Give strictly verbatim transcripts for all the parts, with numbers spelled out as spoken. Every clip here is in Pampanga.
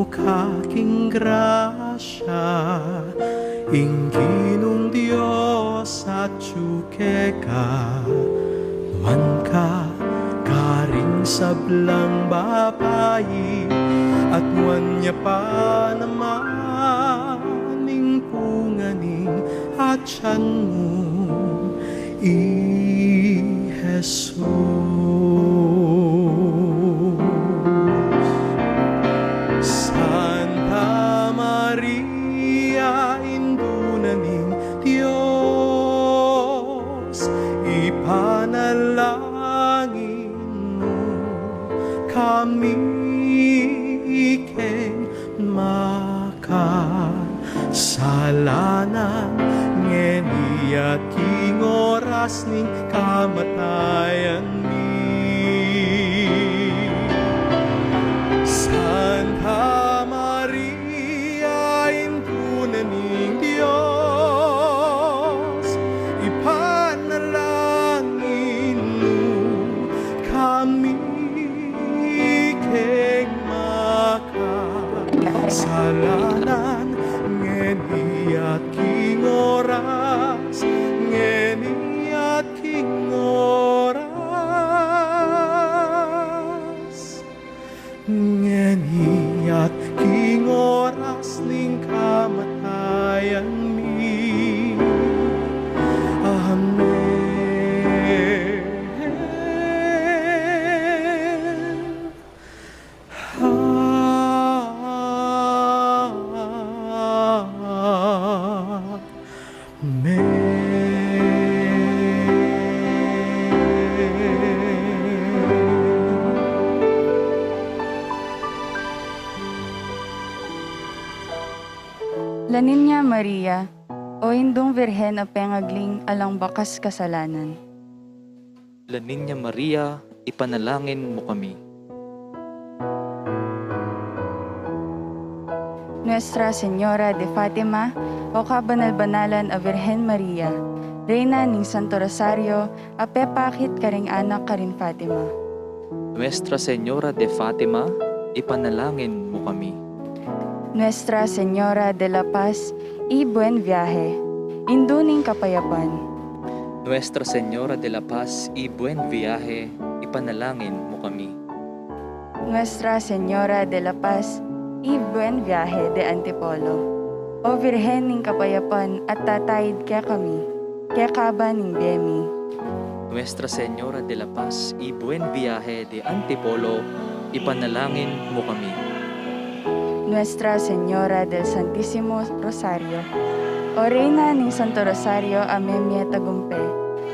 Ka king grasya, ing Ginung Dios atyu keka, nuan ka karing sablang babai, at nuan ya pa naman ing punga ning atian mu, i Jesus. Santa Maria, Indu na ning Dios, ipanalangin mu kami keng makasalanan, ngeni at king oras ning kamatayan mi. Santa Maria, Indu na ning Dios, ipanalangin mu kami keng makasalanan, ngeni at king oras, ngeni at king oras, ngeni at king oras ning kamatayan mi. Amen. Amen. La Niña Maria, o Indung Virgen a pengagling alang bakas kasalanan. La Niña Maria, ipanalangin mu kami. Nuestra Señora de Fatima, o kabanal-banalan a Virgen Maria, Reyna ning Santo Rosario, a pepakit karing anak karin Fatima. Nuestra Señora de Fatima, ipanalangin mu kami. Nuestra Señora de la Paz y Buen Viaje, Indu ning Kapayapan. Nuestra Señora de la Paz y Buen Viaje, ipanalangin mu kami. Nuestra Señora de la Paz y Buen Viaje de Antipolo, o Virgen ning Kapayapan at tataid kekami, kekaba ning bie mi. Nuestra Señora de la Paz y Buen Viaje de Antipolo, ipanalangin mu kami. Nuestra Señora del Santísimo Rosario, o Reyna ning Santo Rosario a memie tagumpe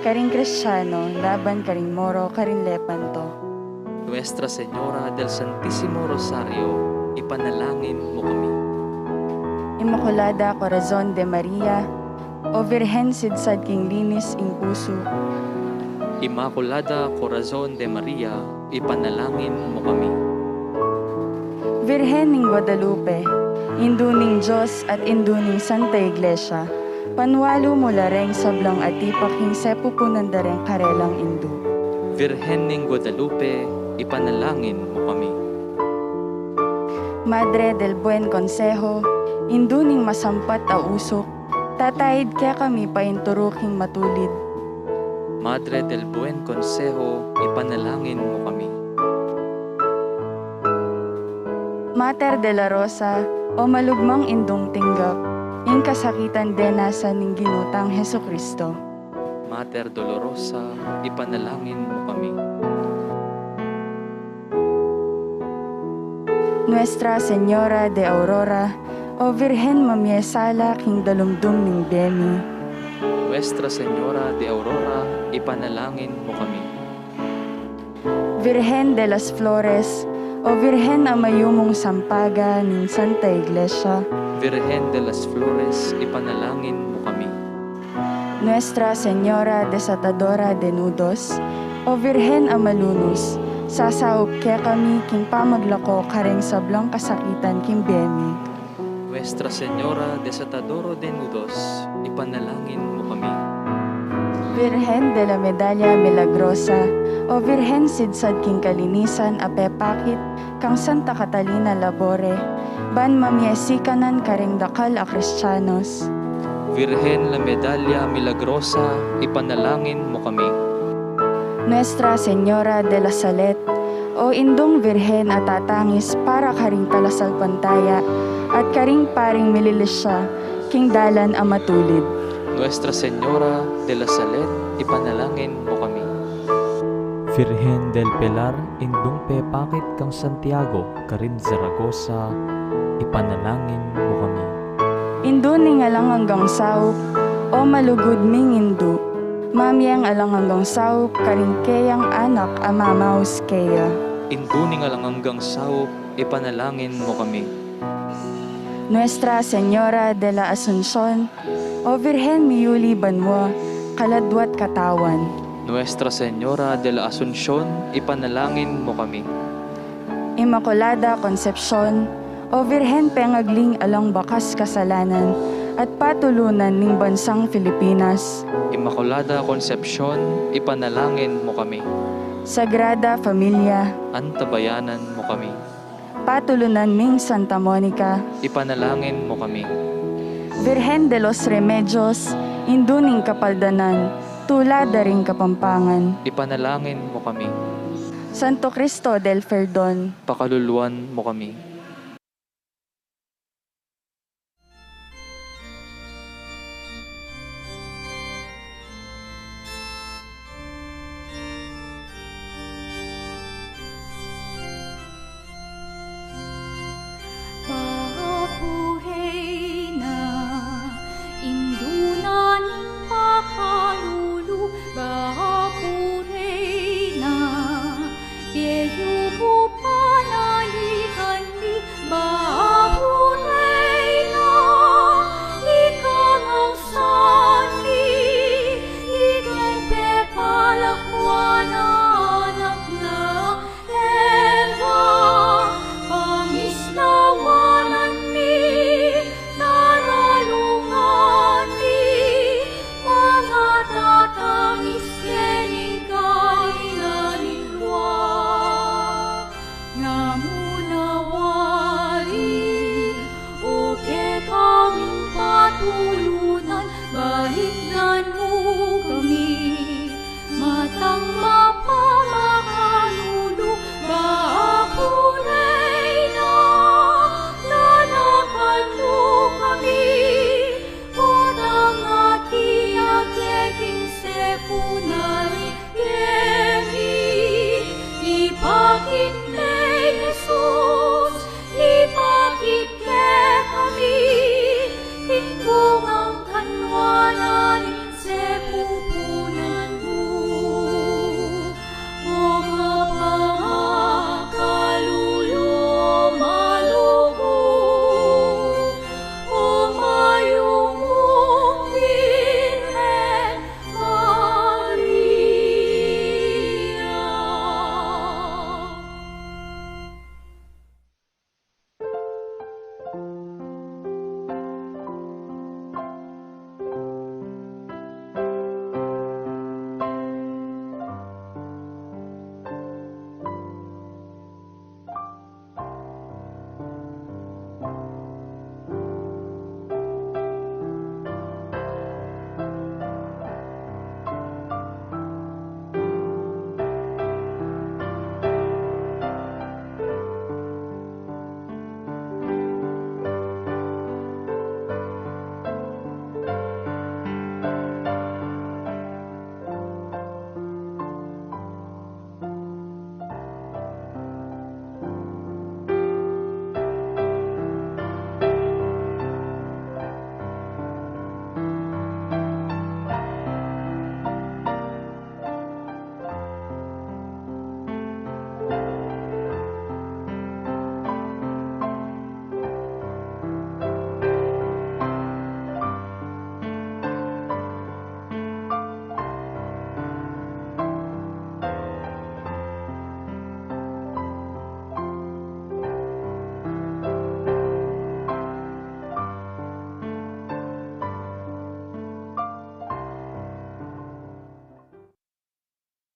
karing Kristiano laban karing Moro karin Lepanto. Nuestra Señora del Santísimo Rosario, ipanalangin mu kami. Inmaculada Corazon de Maria, o Virgen sidsad king linis ing pusu. Inmaculada Corazon de Maria, ipanalangin mu kami. Virgen ning Guadalupe, Indu ning Dios at Indu ning Santa Iglesia, panualu mu la reng sablang atipa king sepupunan da reng karelang indu. Virgen ning Guadalupe, ipanalangin mu kami. Madre del Buen Consejo, Indu ning masampat a usuk, tataid kekami painturu king matulid. Madre del Buen Consejo, ipanalangin mu kami. Mater Dolorosa, o malugmang indung tinggap ing kasakitan denasan ning Ginu tang Jesucristo. Mater Dolorosa, ipanalangin mu kami. Nuestra Señora de Aurora, o Virgen mamie sala king dalumdum ning bie mi. Nuestra Señora de Aurora, ipanalangin mu kami. Virgen de las Flores, o Virgen a mayumung sampaga ning Santa Iglesia. Virgen de las Flores, ipanalangin mu kami. Nuestra Señora Desatadora de Nudos, o Virgen a malunus, sasaup kekami king pamaglako kareng sablang kasakitan king bie mi. Nuestra Señora Desatadora de Nudos, ipanalangin mu kami. Virgen de la Medalla Milagrosa, o Virgen sidsad king kalinisan a pepakit kang Santa Catalina Labore, ban mamie sikanan karing dakal a Kristianos. Virgen la Medalla Milagrosa, ipanalangin mo kami. Nuestra Señora de la Salet, o Indung Virgen a tatangis para karing talasalpantaya at karing paring mililisya king dalan a matulid. Nuestra Señora de la Salet, ipanalangin mo kami. Virgen del Pilar, Indung pepakit kang Santiago karin Zaragoza, ipanalangin mo kami. Indu ning alang anggang saup, o malugud ming Indu, mamieng alang anggang saup karing keyang anak a mamaus keya. Indu ning alang anggang saup, ipanalangin mo kami. Nuestra Señora de la Asuncion, o Virgen miyuli banua, kaladwa't katawan. Nuestra Señora de la Asuncion, ipanalangin mo kami. Inmakulada Konsepsyon, o Virgen pengagling alang bakas kasalanan at patulunan ning bansang Filipinas. Inmakulada Konsepsyon, ipanalangin mo kami. Sagrada Familia, antabayanan mo kami. Patulunan ming Santa Monica, ipanalangin mo kami. Virgen de los Remedios, Indu ning Kapaldanan, tula da ring Kapampangan, ipanalangin mo kami. Santo Cristo del Perdon, pakaluluan mo kami.